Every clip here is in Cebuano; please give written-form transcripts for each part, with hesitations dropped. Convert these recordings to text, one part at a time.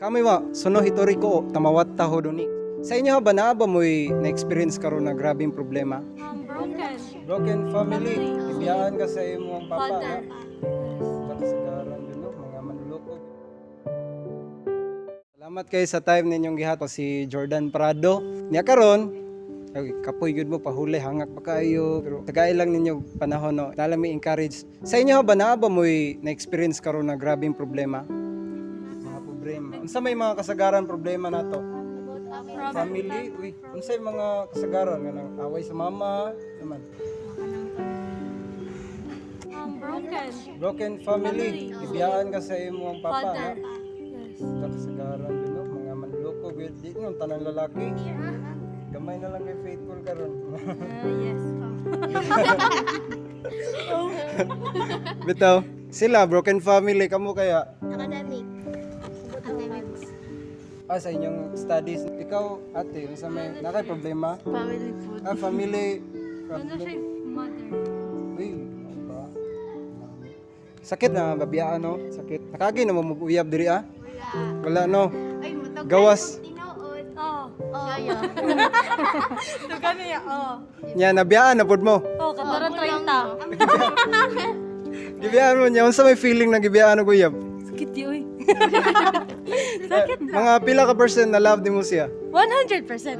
神はその一人子を賜ったほどに. Sa inyo ba, naa ba mo'y na-experience karon na grabeng problema? Broken. Broken family. Ibiyaan ka sa imong papa. Father. No? Sa kasagaran yun, no? Mga manluloko. Salamat kay sa time ninyong gihatag si Jordan Prado. Niya karon, ay, kapoy gyud mo, pahulay, hangak pa kayo, pero tagay lang ninyo panahon, no. Dala mi encourage. Sa inyo ba, naa ba mo'y na-experience karon na grabeng problema? Mga problema. Unsa may mga kasagaran problema nato? Family, uy, unsay mga kasagaran nga nang away sa mama naman? Broken. Broken family. Ibiyaan ka sa imong papa, Father. no? Yes. Sa kasagaran yun, no? Mga manluloko gyud di nung tanang lalaki. Gamay na lang kay faithful karon. Yes. Bitaw, sila broken family, kamo kaya Academic. Academics. Ah, sa inyong studies. Ikaw, ate, unsa may naa kay problema? Family food. Ah, family Ano problem. siya, mother? Uy, ano ba? Sakit na babiyaan, no? Sakit. Nakagi na mo uyab diri, ah? Wala. Wala, no. Ay, matag Gawas. Tinuod. Oh. Siya. Tugan niya, oh. Nya nabiyaan na pud mo. Oh, kataran 30. Gibiyaan mo niya. Unsa may feeling na gibiyaan og uyab? Sakit yun, uy. Mga pila ka percent na love nimo siya? 100%.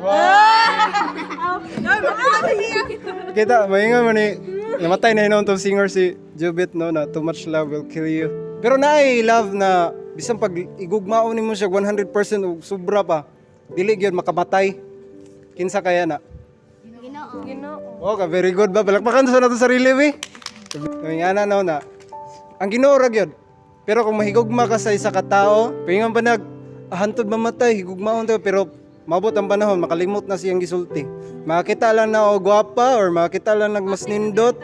Kita, maingon mo ni, namatay na hinuon tong singer si Jubit, no, na too much love will kill you. Pero naay love na bisan pag igugmaon nimo siya 100% ug sobra pa, dili gyud makamatay. Kinsa kaya na? Ginoo. Ginoo. Oh, ka very good ba? Palakpakan sa nato sarili we. Nga na, no, na. Ang Ginoo ra gyud. Pero kung mahigugma ka sa isa ka tawo, pingon pa nag hantod mamatay, higugmaon to, pero mabot ang panahon makalimot na siyang gisulti. Makita lang na og gwapa or makita lang nag mas nindot,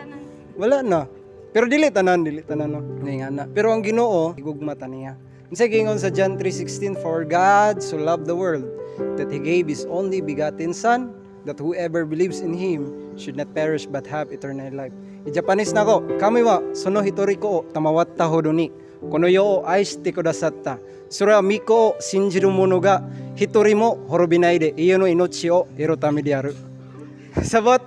wala na. Pero dili tanan, no. Nga na. Pero ang Ginoo, higugma ta niya. Unsay giingon sa John 3:16? "For God so loved the world that he gave his only begotten son, that whoever believes in him should not perish but have eternal life." I-Japanese na ko, 神はその一人子を賜ったほどにこの世を愛してくださった。それは御子を信じる者が一人も滅びないで永遠の命を得るためである。Sabot?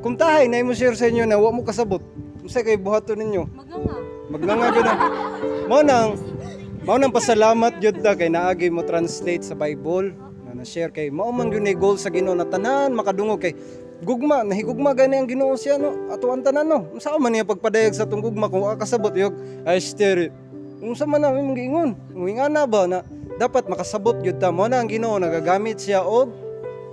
Kung tahay, na mo share sa inyo na wa mo kasabot. Unsa kay buhaton ninyo? Maganga. Magnanga gyud na. Mao nang pasalamat gyud ta kay naagi mo translate sa Bible na na-share kay mao man gyud ni goal sa Ginoo na tanan makadungog, kay gugma nahigugma gani ang Ginoo siya, no, ato ang tanan, no. Unsa man niya pagpadayag sa atong gugma kung wa kasabot yog ay steri? Unsa man na imong giingon? Muinga na ba na dapat makasabot gyud ta. Mao na ang Ginoo nagagamit siya og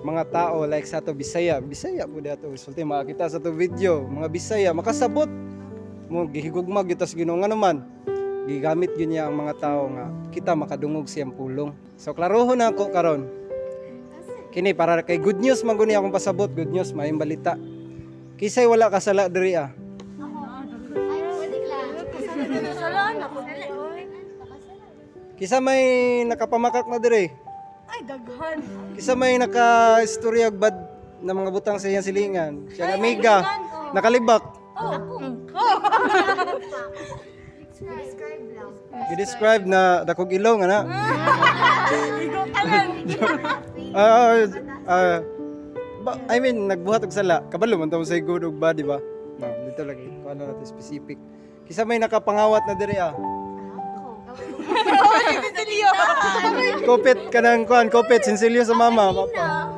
mga tao like sa ato Bisaya. Bisaya po ato sulti, makakita sa ato video mga Bisaya makasabot mo, gihigugma gyud tas Ginoo. Nga naman gigamit gyud niya ang mga tao nga kita makadungog siyang pulong. So klarohon na ako karon kini para kay good news man guni akong pasabot, good news, maayong balita. Kisay wala kasala diri, ah? Ay, wala lang. Salaan ako. Kisa may nakapamakak na diri? Ay, daghan. Kisa may naka-istorya og bad na mga butang sa iyang silingan, siyang amiga, nakalibak? Oh. Describe lang. I-describe na dakog ilong ana. Igo tanan. Ah, ah, ba, I mean, nagbuhat og sala. Kabalo man ta mo sa good ug bad, di ba? No, dito lagi. Kuan na natin specific. Kisa may nakapangawat na diri, ah? Cecilio. Kopit ka ng kuan, kopit sinsilyo sa mama, papa.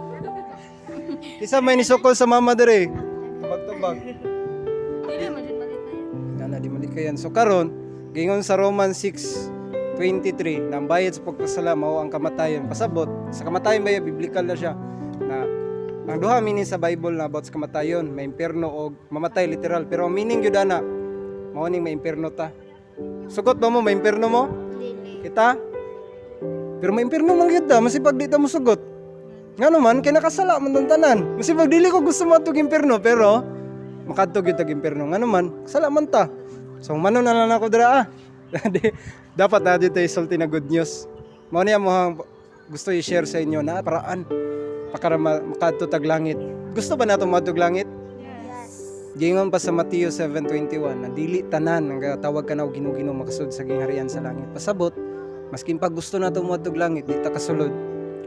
Kisa may nisukol sa mama diri? Tubag-tubag. Dili man jud malikayan. Kana di malikayan. So karon, giingon sa Romans 6:23 na ang bayad sa pagkasala mao ang kamatayon. Pasabot, sa kamatayon ba, biblical na siya na ang duha meaning sa Bible na about sa kamatayon, may impierno o mamatay literal. Pero ang meaning gyud ana, mao ning may impierno ta. Sugot ba mo may impierno mo? Dili. Kita? Pero may impierno man gyud ta, masipag di ta mo sugot. Nga naman, kay nakasala man tang tanan. Masipag dili ko gusto moadtog impierno, pero makadto gyud tag impierno. Nga naman, kasala man ta. So mano na lang ako dira, ah. Dapat na dito isulti na good news. Mao niya mo ang gusto i-share sa inyo na paraan para makadto tag langit. Gusto ba nato moadtog langit? Yes. Giingon pa sa Mateo 7:21 na dili tanan ang tawag ka na og Ginoo, Ginoo makasud sa gingharian sa langit. Pasabot, maskin pag gusto nato moadtog langit, di ta kasulod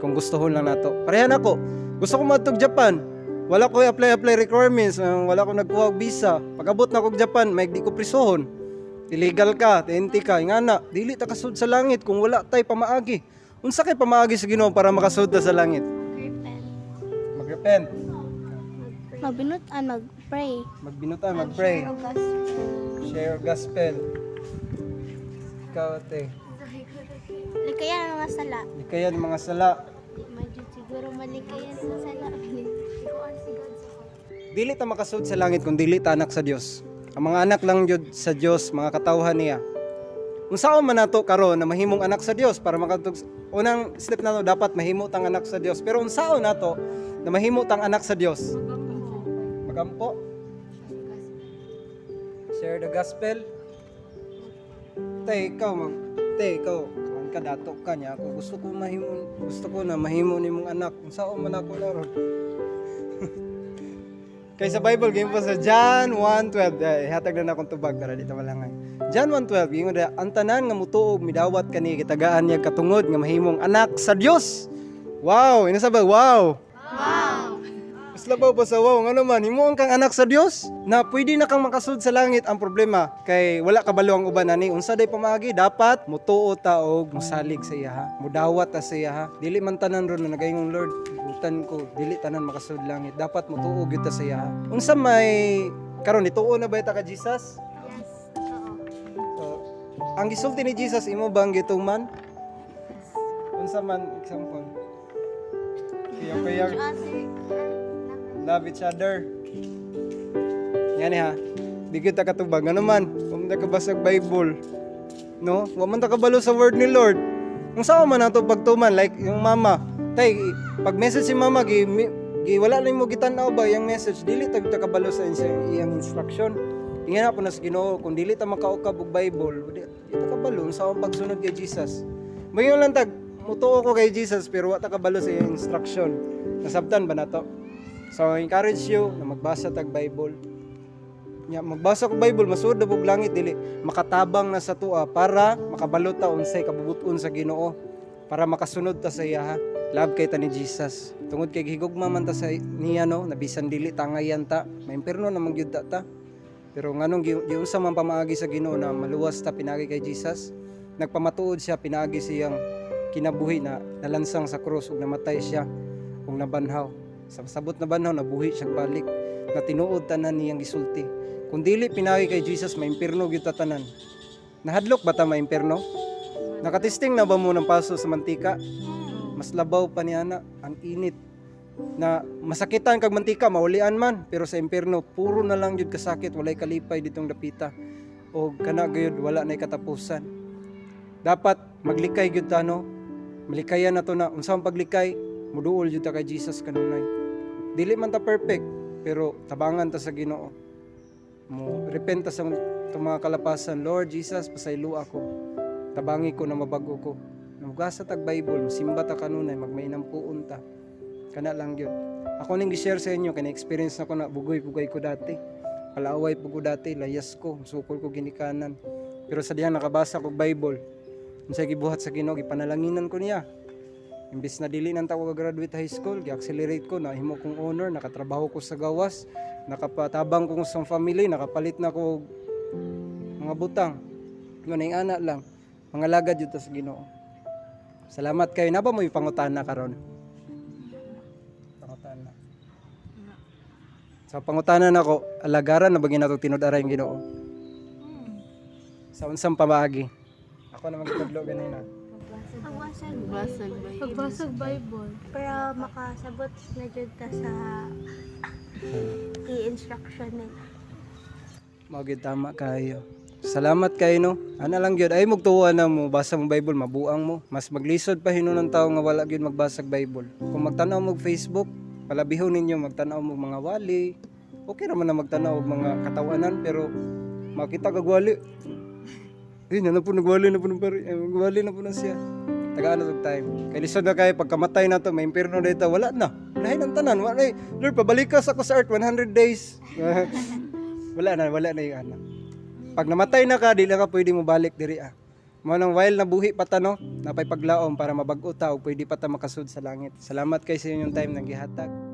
kung gustohon lang nato. Parehan ako. Gusto ko moadtog Japan. Wala ko apply apply requirements, wala ko nagkuha og visa. Pag-abot na kog Japan, may di ko prisohon. Illegal ka, TNT ka, ingana, dili ta kasud sa langit kung wala tay pamaagi. Unsa kay pamaagi sa Ginoo para makasud ta sa langit? Repent. Magrepent, Magbinutan, mag-pray. magbinutan, magpray, share gospel. Ikaw, ate, Likayan ang mga sala. likayan ang mga sala. Medyo siguro malikayan sa sala. Dili ta makasud sa langit kung dili ta anak sa Dios. Ang mga anak lang jud sa Dios, mga katawhan niya. Unsaon man nato karon na mahimong anak sa Dios para makatug, unang step nato dapat mahimo tang anak sa Dios. Pero unsaon nato na mahimo tang anak sa Dios? Magampo. Share the gospel. Te, ikaw mag te, ikaw kuan ka, dato ka niya ako. Gusto ko na mahimo nimong anak. Unsaon man ako na ron? Kay sa Bible game pa sa John 1:12. Eh, hatag na akong tubag para dito malangay. John 1:12 ingon da ang tanan nga mutuog midawat kani gitagaan niya katungod nga mahimong anak sa Dios. Wow, ina ba? Wow. Mas labaw pa sa wow, ngano man, himuon kang anak sa Dios na pwede na kang makasud sa langit. Ang problema kay wala kabalo ang uban ani unsa day pamaagi, dapat mutuo ta og mosalig sa iya ha. Mudawat ta sa iya ha. Dili man tanan ron na nagaingon, "Lord, butan ko," dili tanan makasud langit. Dapat mutuo gyud ta sa iya ha. Unsa may karon, nituo na ba ta ka Jesus? Yes. Oo. So, ang gisulti ni Jesus, imo bang gituman? Unsa man, example? Kaya kaya love each other. Yan ha. Di kita katubag. Ano man, kung ta kabasag Bible. No? Wa man ta kabalo sa word ni Lord. Kung saan man nato pagtuman, like yung mama. Tay, pag message si mama, gi wala lang mo gitan-aw ba yung message, dili ta ta kabalo sa iyang instruction. Ingana po na sa Ginoo, kung dili ta makaukab og Bible, di ta kabalo sa akong pagsunod kay Jesus. Mayon lang tag mutuo ko kay Jesus pero wa ta kabalo sa iyang instruction. Nasabtan ba nato? So I encourage you na magbasa tag Bible. Nya magbasa og Bible masuod na og langit, dili makatabang na sa tua para makabalo ta unsay kabubut-on sa Ginoo para makasunod ta sa iya ha. Love kay ta ni Jesus. Tungod kay gihigugma man ta sa niya no, na bisan dili tangayan ta, maimpirno na man gyud ta ta. Pero nganong giunsa man pamaagi sa Ginoo na maluwas ta pinagi kay Jesus? Nagpamatuod siya pinaagi siyang kinabuhi na nalansang sa krus ug namatay siya ug nabanhaw. Sa sabot na banhaw, nabuhi siya balik na tinuod tanan niyang gisulti. Kung dili pinagi kay Jesus, maimpirno gyud ta tanan. Nahadlok ba ta maimpirno? Nakatesting na ba mo ng paso sa mantika? Mas labaw pa niya na ang init na masakitan kag mantika, maulian man, pero sa impierno puro na lang jud kasakit, walay kalipay ditong dapita o kana gyud wala nay katapusan. Dapat maglikay gyud ta no, malikayan na to na unsa ang paglikay, muduol jud ta kay Jesus kanunay. Dili man ta perfect pero tabangan ta sa Ginoo, mo repent ta sa itong mga kalapasan. "Lord Jesus, pasaylo ako, tabangi ko na mabago ko." Namugasa tag Bible, simba ta kanunay, magmainampuon ta. Kana lang gyud ako ning gi-share sa inyo kay na-experience na ko na bugoy-bugay ko dati, palaway po ko dati, layas ko, sukol ko ginikanan. Pero sa diyang nakabasa ko Bible unsay gibuhat sa Ginoo, gipanalanginan ko niya. Imbis na dili nang tao graduate high school, gi-accelerate ko, nahimo kong honor, nakatrabaho ko sa gawas, nakapatabang ko sa family, nakapalit na ko og mga butang. Mo ning ana lang, mga lagad jud ta sa Ginoo. Salamat kayo. Naba mo pangutana karon? Pangutana. Sa pangutana nako, alagaran na ba ginato tinud-aray ang Ginoo? Sa unsang pamaagi? Ako na magtudlo ganina. Pagbasag. Basag ba? Pagbasag Bible. Para makasabot na jud ta sa i-instruction nila. Mao gyud, tama kayo. Salamat kayo no. Ana lang gyud ay mugtuwa na mo basa mo Bible, mabuang mo. Mas maglisod pa hinuon ng tao nga wala gyud magbasag Bible. Kung magtan-aw mo og Facebook, palabihon ninyo magtan-aw mo mga wali. Okay ra man na magtan-aw og mga katawanan pero makita kag wali. Eh, na po nagwali na po ng pare. Eh, nagwali na po na siya. Tagaan na tog time. Kay lisod na kay pagkamatay na to, may impierno dito, wala na. Lahin ang tanan, wala na. "Lord, pabalik ka sa ako sa earth 100 days." Wala na, wala na yung anak. Pag namatay na ka, di na ka pwede mo balik diri ah. Mao nang while nabuhi pa ta, no, napay paglaom para mabag-o ta o pwede pa ta makasud sa langit. Salamat kay sa inyong time nang gihatag.